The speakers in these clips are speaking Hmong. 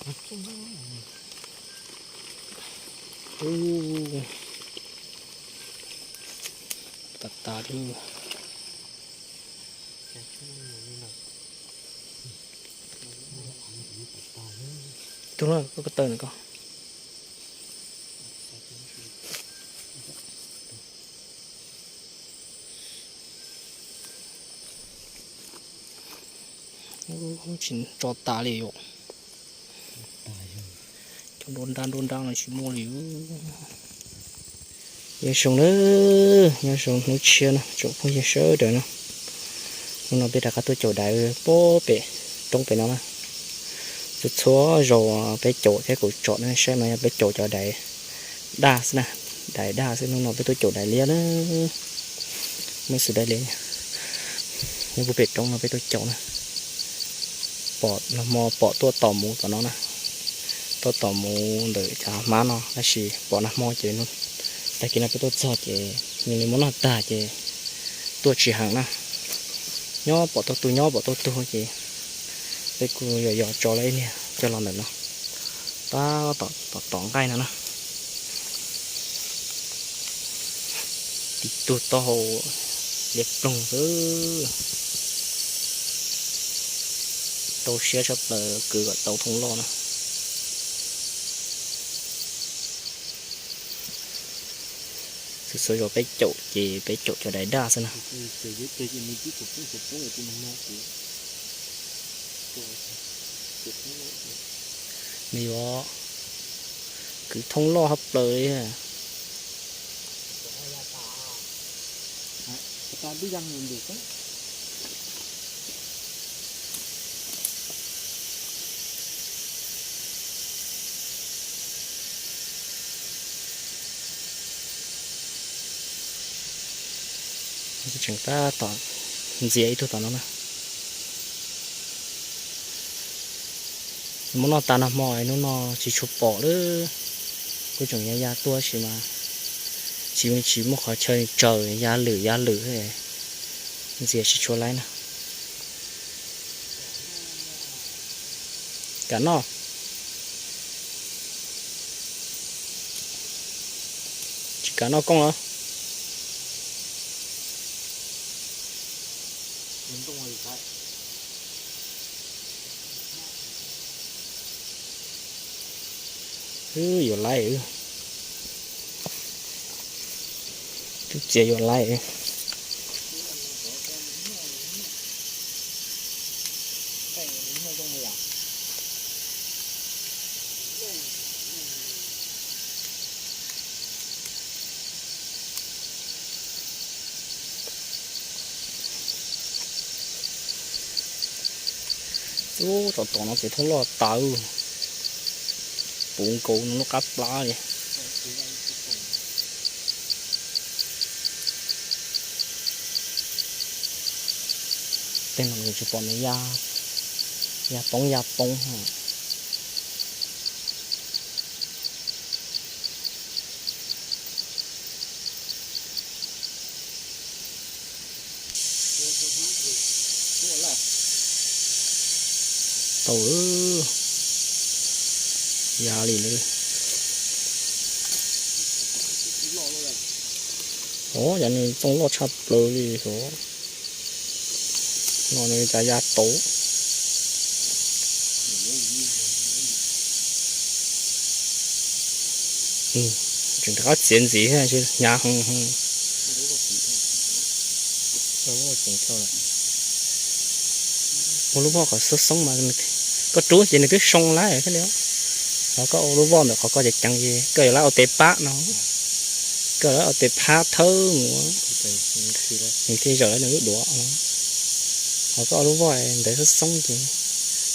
Ub, tas tas li. Tus no koj taw na koj. Tsis tso tas li yom. Cov nruab nrab nruab nrab no tsis muaj li. Nyob zoo na, nyob zoo hnub tshiab no tsoom phooj ywg sawv daws na. Hnub no peb rov qab tuaj caum dais pem roob pem no na. Txhua txhua zaus peb caum thiab kuv tsom nej saib mas yog peb caum cov dais daj xwb na, dais daj xwb. Hnub no peb tuaj caum dais liab na, muaj ib xus dais liab nyob puag pem roob no peb tuaj caum na. Pom nag hmo pom tuaj tom mus tom no na, tuaj tom mus ntawm cov hmab no tab sis pom nag hmo ces tag kis no peb tuaj txog ces nws li muab noj tag ces tuaj tsis heev na. Nyob pom tau tug nyob pom tau tug ces peb kuj yos yos tso lawm ib niag coj los ntawm no, tab tom tom nqaij no na. Tib tug taub hau liab ploog xwb. Rau siab tshaj plaws kwv kom tau thooj loj na. Txhua txhua zaus peb caum ces peb caum cov dais daj xwb na. Nws yuav kwv thooj loj hab plaws li. Tseem tab tom ntxias ib tug tom no na. Muab noj tas nag hmo hnub no tsis tshua pom lawm. Kuj tseem ya ya tuaj sis mas tsis tsis muaj qhov chaw tsaws, ya lwm ya lwm, ntxias tsis tshua laib na. Kam noj. Tsis kam noj kooj los? Wb yuav laib, twb txiav yuav laib. Ub, tom tom no txiav thooj loj tas, puv nkaus nws lub qab plab li. Tej no tsis pom nws ya, ya poob ya poob. Tau, ya li lawm. Ov, yog nws txooj loj tshaj plaws li os. No nws cas ya tau. Tseem rov qab txiav ntxiv thiab, hnyav heev. Ua lub voj kom xoob xoob mas, koj rub ces nws twb soo lawm thiaj li. Ho koj ua lub voj ntawm qhov koj ceev ceev ces koj yuav lawv ua tes pab no, koj lawv ua tes phab thawb mus, nws thiaj zawm lawv nws lub duav. Ho koj ua lub voj ntawd xoob xoob ces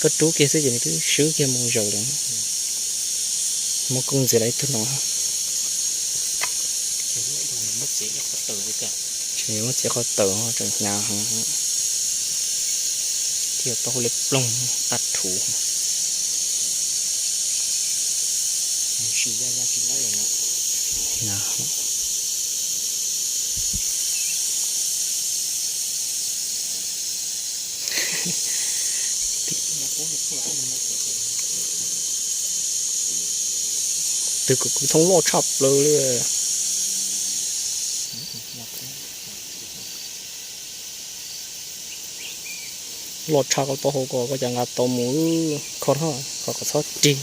koj rub kiag xwb ces nws twb swb kiag mus zawm lawm. Muab koob ntxias lawm ib tug no. Tseem yuav muab txiav qhov tawm tseem hnyav heev. Thiaj tau hu li ploog tag thuv. Kwv thoob loj tshaj plaws li. Loj tshaj, koj tau hau ko koj cas nqa tau mus, kho, kho kom txhob rig.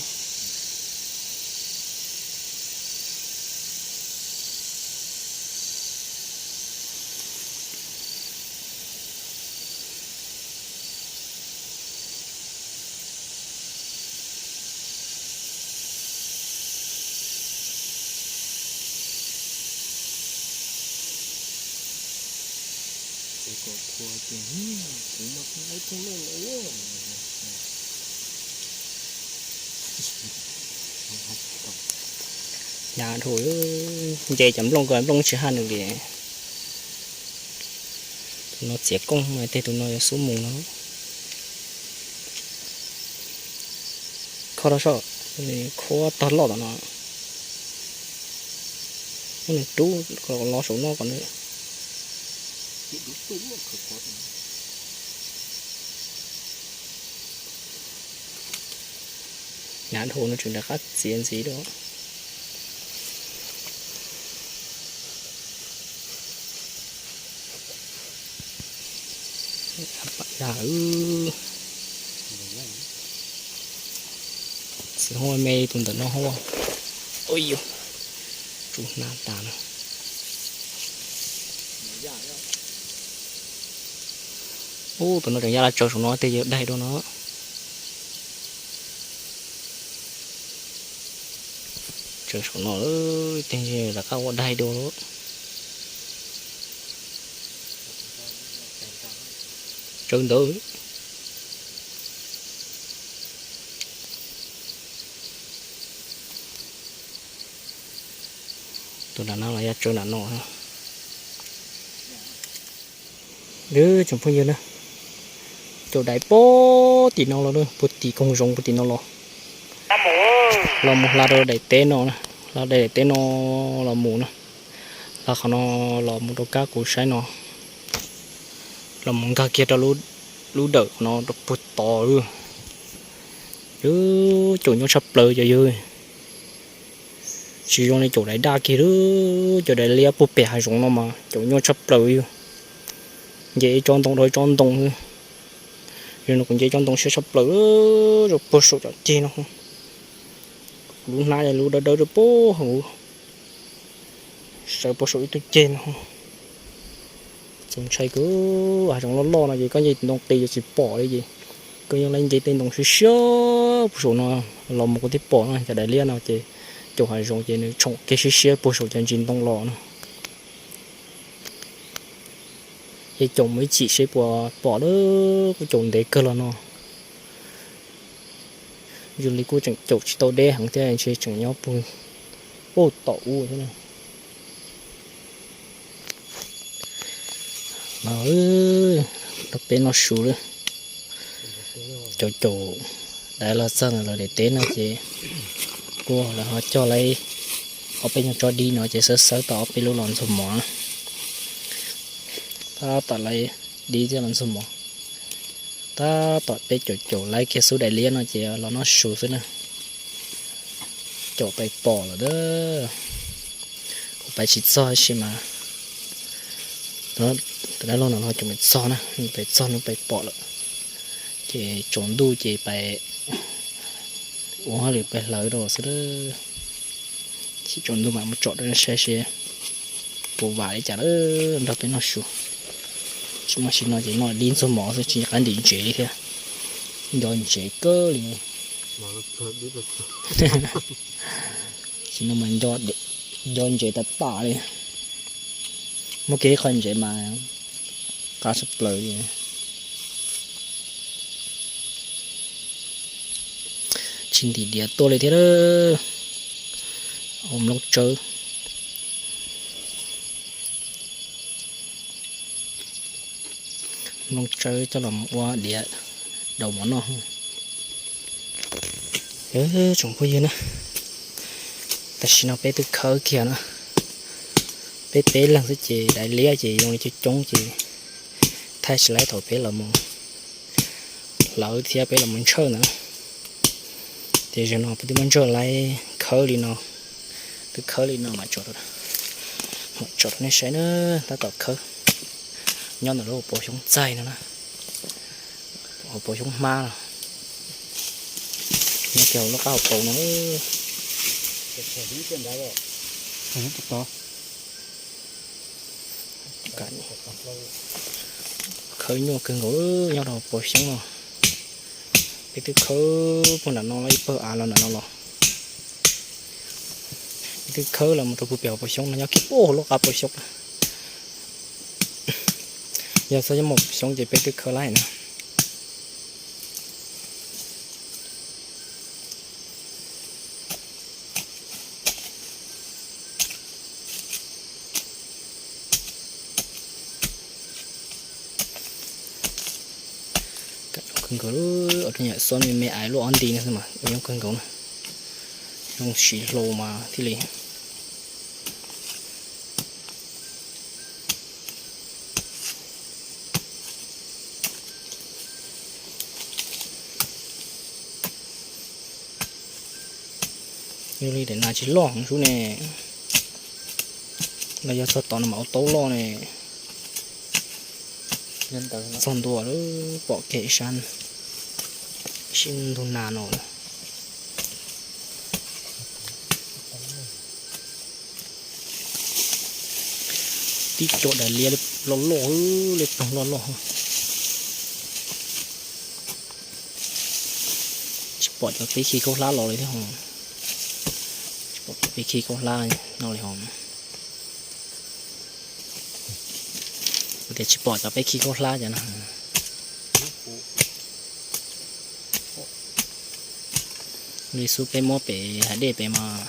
Hnyav dhau, nce cov nplooj ko nplooj tsis haj nws li. Tus no txiav kooj mas tej tus no yuav xub mus no. Kho rau saum, khuab tog loj tom no. Muab nws rub los saum no kom nws Hnyav dhau no tseem rov qab txiav ntxiv dua. Txiv hauj me tus ntawm no hauj. Ua yus, tsum hnav tas no. Ub, tus no tseem ya la tsaws saum no tej yuav daig dua no. Tsaws saum no tej rov qab ua daig dua lawm. Tsaws ntawd. Tus nram no los yog tsaws nram no. Tsoom phooj ywg na, caum dais puag tim no los, puag tim koog zoov puag tim no los, los mus hla rau daim teb no, hla daim teb no los mus na, hla qhov no los mus rau kab kuv saib no, los mus nkag kiag rau lub dawm no rau puag tod. Caum nyuaj tshaj plaws cov yawg. Tsis zoo li caum dais daj kiag, caum dais liab puag pem hav zoov no mas caum nyuaj tshaj plaws yawg. Nce ib tsob ntoo rau ib tsob ntoo. Yog no kuv nce tsob ntoo siab tshaj plaws rau puag saum cov ceg no. Lub hnab lub dawb dawb rau puag hauv, sawv puag saum ib tug ceg no. Txaus ntshai kawg, hav zoov loj loj no ces koj nce ntoo qis yuav tsis pom li ces koj yeej nce tej ntoo siab siab puag saum no los mus koj thiaj pom no. Cov dais liab no ces caum hav zoov ces nws tshoom kiag siab siab puag saum cov ntsis ntoo los no. Ces caum mus ib chim seb puas pom lawm, kuj caum ntev kawg los no. Yus li kuj tseem caum tsis tau deb heev thiab ntshe tseem nyob puag tom ub thiab. Los, rau peb noj su lawm. Caum caum dais los txog ntawm lawv daim teb no ces kuj lawv ho cog lawv ob peb nyuag tsob dib no ces xawb xawb tau ob peb lub los ntxuag mov. Tab tom lawv dib thiab los ntxuag mov. Tab tom peb caum caum lawv kiag xub dais liab no ces los noj su xwb na. Caum pais pom lawm a. Kuv pais tsis txog tab sis mas tus dab laug no caum pais txog na, pais txog nws pais pom lawm. Ces tsaus ntuj ces pais ua hauj lwm pais hlawv rau xwb. Tsis tsaus ntuj mam mus tsom rau saib seb puas vam li cas lawm nrog peb noj su. Tsis muaj sim no ces noj dib ntxuag mov xwb tsis qab ntim ntsev li thiab. Nco ntsev kawg li. Sim no mas nco ntsev tas tas li. Muaj kiag ib qho ntsev mas qab tshaj plaws li. Tsis ntim diav tuaj li thiab. Ua nplooj tsawb, nplooj tsawb coj los ua diav daus mov noj. Tsoom phooj ywg na, tam sim no peb twb khawb kiag na, peb peb leeg xwb ces daim liab ces zoo li coob coob ces thaij tsis laib thaum peb los mus hlawv thiab peb los mus ntsawj ntawd. Ces zaum no peb twb muab ntsawj laib khawb li no. Twb khawb li no mas tso, mam tso rau nej saib na, tab tom khawb nyob ntawm lub hauv paus xyoob txaij no na, hauv paus xyoob hmab no, nyob kiag hauv lub qab hauv paus no. Khawb nyuaj kawg nkaus nyob rau hauv paus xyoob no. Peb twb khawb puag nram no los ib pawg av los nram no los. Peb twb khawb los mus rau puag pem hauv paus xyoob no, nyob kiag puag hauv lub qab paus xyoob. Yog txhob muaj paus xyoob ces peb twb khawb laij na. Kawg nkaus, ua rau nyuam xob me me aiv luaj ob nti no mas ua nyuaj kawg nkaus na. Zoo siv hlo mas thiaj li. Yog li daim nas tsis loj heev sub ne, los yog txog tod no mam ua taub loj ne. Txog ntua lawm, pom kiag ib sab, ib sab ntug nas no. Tib co daim liab loj loj, liab ploog loj loj. Tsis pom cov peb khi khaub hlab los li thiab ho. Tsis pom cov peb khi khaub hlab no li ho. Kuv tias tsis pom cov peb khi khaub hlab cov no. Li xub peb muab pem hav dej pem mas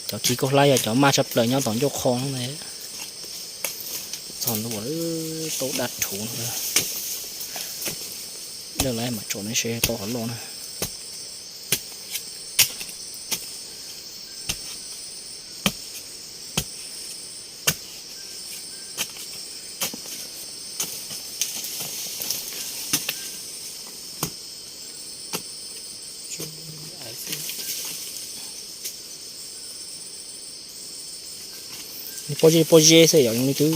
cov khi khaub hlab yog cov maj tshaj plaws nyob tom ncauj qho no. Txog ntua taub daj rhuv no. Dej lawm mam tsom nej saib tau qhov loj na. Pob zeb pob zeb xwb yom, zoo li twb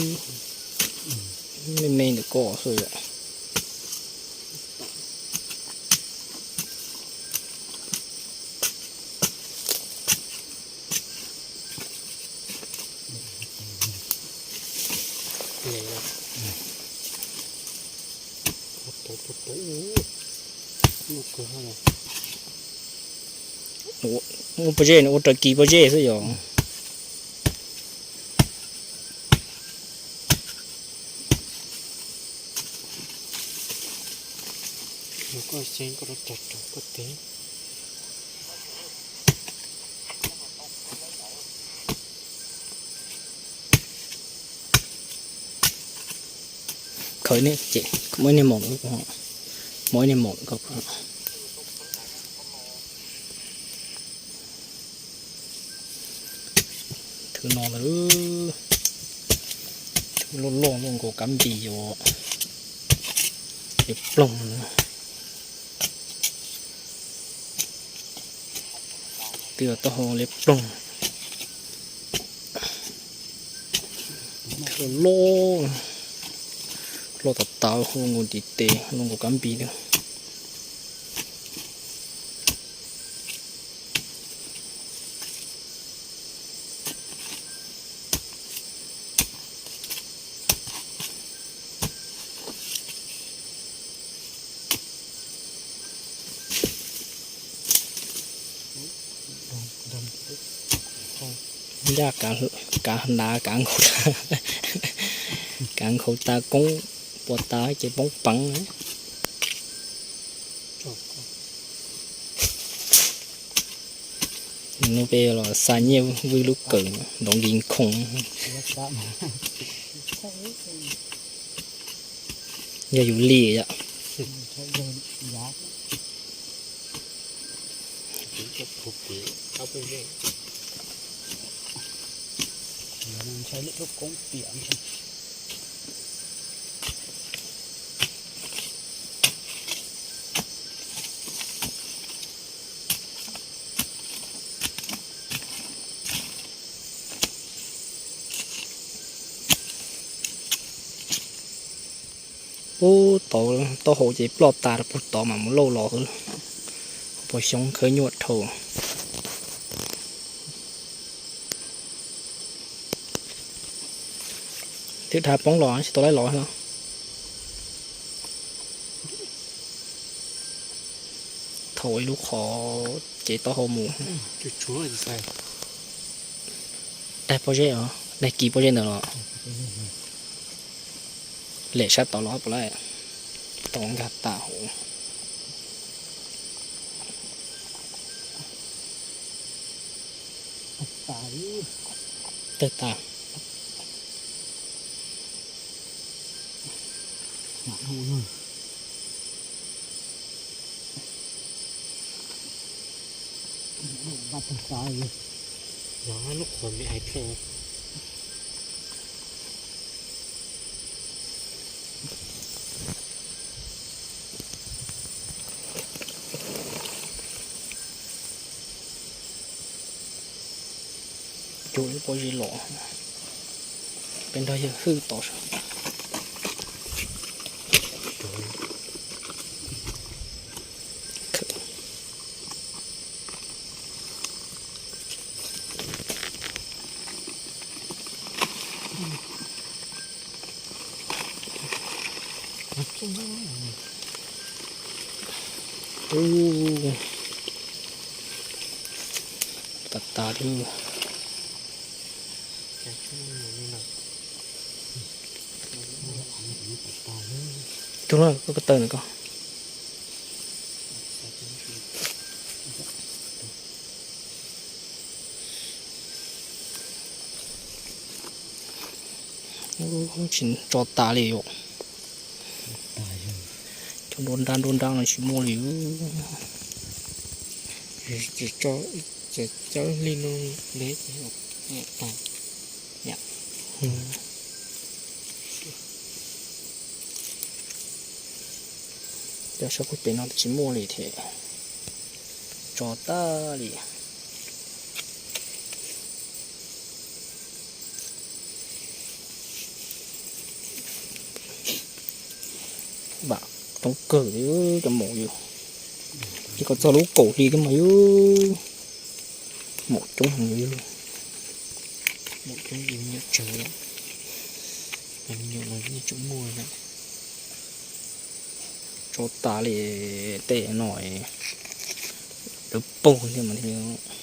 me me ntawm ko xwb yom. Ua pob zeb no ua raws kis pob zeb xwb yom. Khaws ne, muab ib niag mom, muab ib niag mom ko. Thwv no lawm, thwv loj loj luaj nkaus kab npis os, liab ploog. Twb taub hau liab ploog. Thwv loj, loj tas tas, luaj nkaus ntiv tes, luaj nkaus kab npis li. Ncaj kav hnav, kav nkhaus, kav nkhaus tas koob puas tas ces poob peev. Hnub peb los xa nyiaj vwj lub kawm nrov nkis nkhoos. Yog yus li yom. Ub, tau taub hau ces ploj tas rau puag tod mas mus lauj los xwb. Pos xyoob khawb nyuaj dhau. Twb dhau poob los tsis tau laib los no. Thaum ib lub qhov ces taub hau mus. Daig pob zeb os, daig kis pob zeb ntawd los. Lem sab tod los puas laib, tau nkag tas hauv. Tawg tas. Lub qhov me ais thiaj. Cug ib pob zeb los, peb nrog yawg hwj tod. Tas tas li. Tug no koj ko taw ntawm ko. Tsis tso tas li yom. Cov nruab nrab nruab nrab no tsis muaj li. Tso li no ntev. Cov sab pem no tsis muaj li thiab, tso tas li. Vam coob kawg li cov maum yus, ces kom txog lub kaum hli thiab mas yus maum coob heev li. Maum coob li me nyuam tsawg, me nyuam los yeej tseem muaj na. Tso tas li tej no, lawv paug thiab mas thiab.